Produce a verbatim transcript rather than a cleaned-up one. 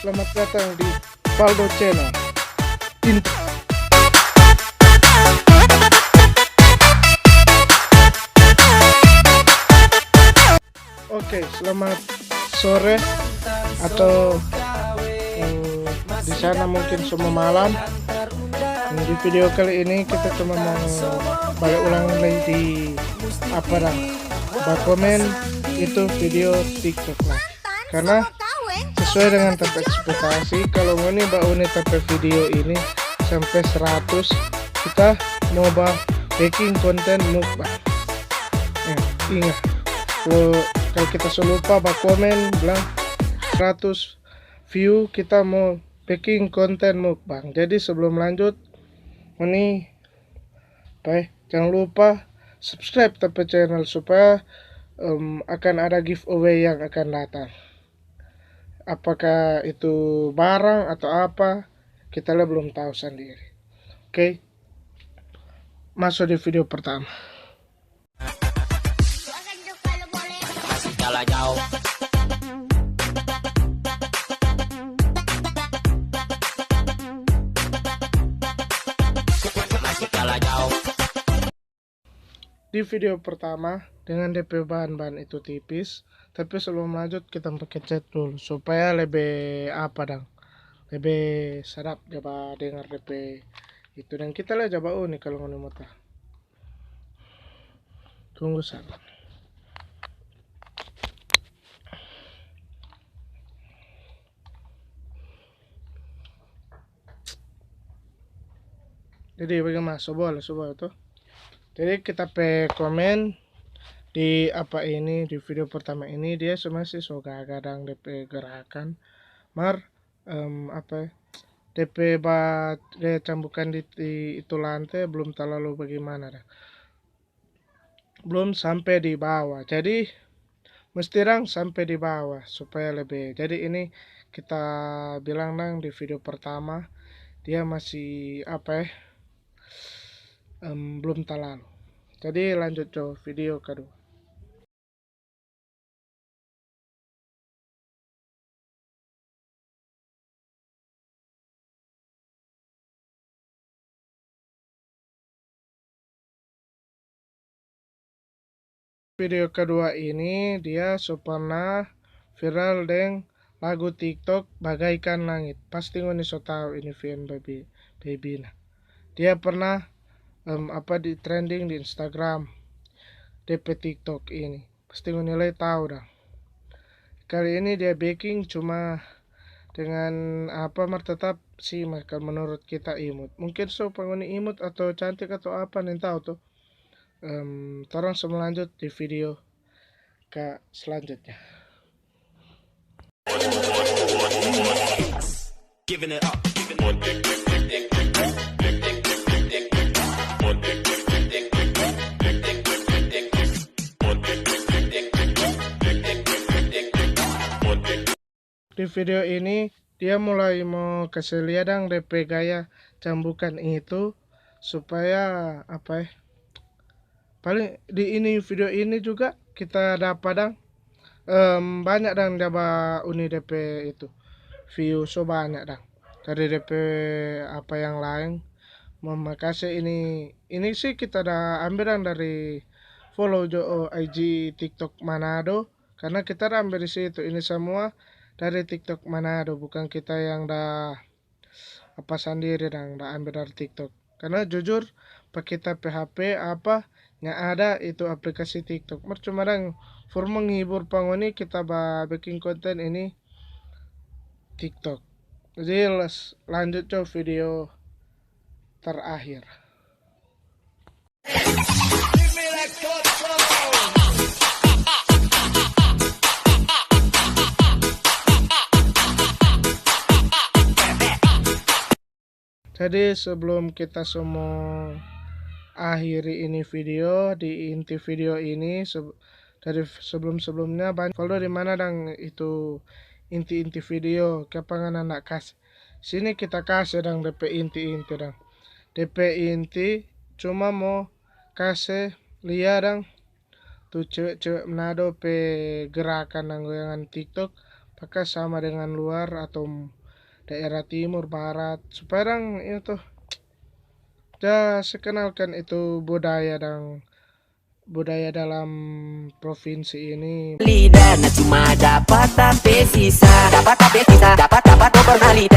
Selamat datang di Valdo Channel. In- Oke, selamat sore atau, eh, di sana mungkin semua malam. Di video kali ini kita cuma mau balik ulang lagi di apa dang, bakomen itu video TikTok lah. Karena sesuai dengan ta pe ekspektasi, kalau ngoni ba uni ta pe video ini sampe seratus, kita mo ba beking konten mukbang. Eh, inga, kalau, kalau kita so lupa bakomen bilang seratus view, kita mo beking konten mukbang. Jadi sebelum lanjut, ngoni, apa e, jangan lupa subscribe ta pe channel supaya, em, akan ada giveaway yang akan datang. Apakah itu barang atau apa, kita lei belum tahu sandiri. Oke, maso di video pertama. Di video pertama dengan de pe bahan-bahan itu tipis, tapi sebelum lanjut kita mo kecet dulu supaya lebe apa dang, lebe sadap ja ba dengar de pe itu. Dan kita lei ja ba uni kalu ngoni mo ta. Tunggu sabar. Jadi bagaimana? So boleh, so boleh to. Jadi kita pe komen di apa ini, di video pertama ini, dia so masih so gaga dang de pe gerakan. Mar, em, apa e, de pe ba-, gaya cambukan di, di itu lante belum talalu bagaimana dang. Belum sampe di bawa. Jadi, mesti dang sampe di bawa supaya lebe. Jadi, ini kita bilang dang di video pertama, dia masih, apa e, em, belum talalu. Jadi, lanjut jo video kedua. Video kedua ini, dia so pernah viral deng lagu TikTok Bagaikan Langit. Pasti ngoni so tau ini Vian Baby, Baby nah. Dia pernah, em, apa, di trending di Instagram, de pe TikTok ini. Pasti ngoni lei tau dang. Kali ini dia beking cuma dengan apa, mar tetap sih, mar, kal menurut kita imut. Mungkin so pa ngoni imut atau cantik atau apa, nintau to. Em, torang so mo lanjut di video ka selanjutnya. Giving it up. Di video ini, dia mulai mo kase lia dang de pe gaya cambukan itu, supaya, apa e, paling di ini, video ini juga kita dapa dang, em, banya dang ja ba uni de pe itu, view so banya dang. Dari de pe apa yang laeng, mo makase ini, ini sih kita da ambe dang dari follow jo I G TikTok Manado, karna kita da ambe di situ. Ini samua dari TikTok Manado, bukang kita yang da apa sandiri dang, da ambe dari TikTok. Karna jujur, pa kita pe H P apa, nya ada itu aplikasi TikTok. Mar cuma dang for menghibur pa ngoni, kita ba beking konten ini TikTok. Jadi, las-, lanjut jo video terakhir. Jadi, sebelum kita so mo akhiri ini video, di inti video ini, se-, dari sebelum-sebelumnya banyak follow di mana dang itu inti-inti video, kiapa ngana nda kas-, sini kita kase dang de pe inti-inti dang. De pe inti cuma mo kase lia dang tu cewe-cewe Manado pe gerakan dang goyangan TikTok, Apakah sama dengan luar atau daerah timur, barat, supaya dang itu toh, ja se kenalkan itu budaya dang budaya dalam provinsi ini. Lidah na cuma dapat tape sisa, dapat tape sisa, dapat dapat over na lidah.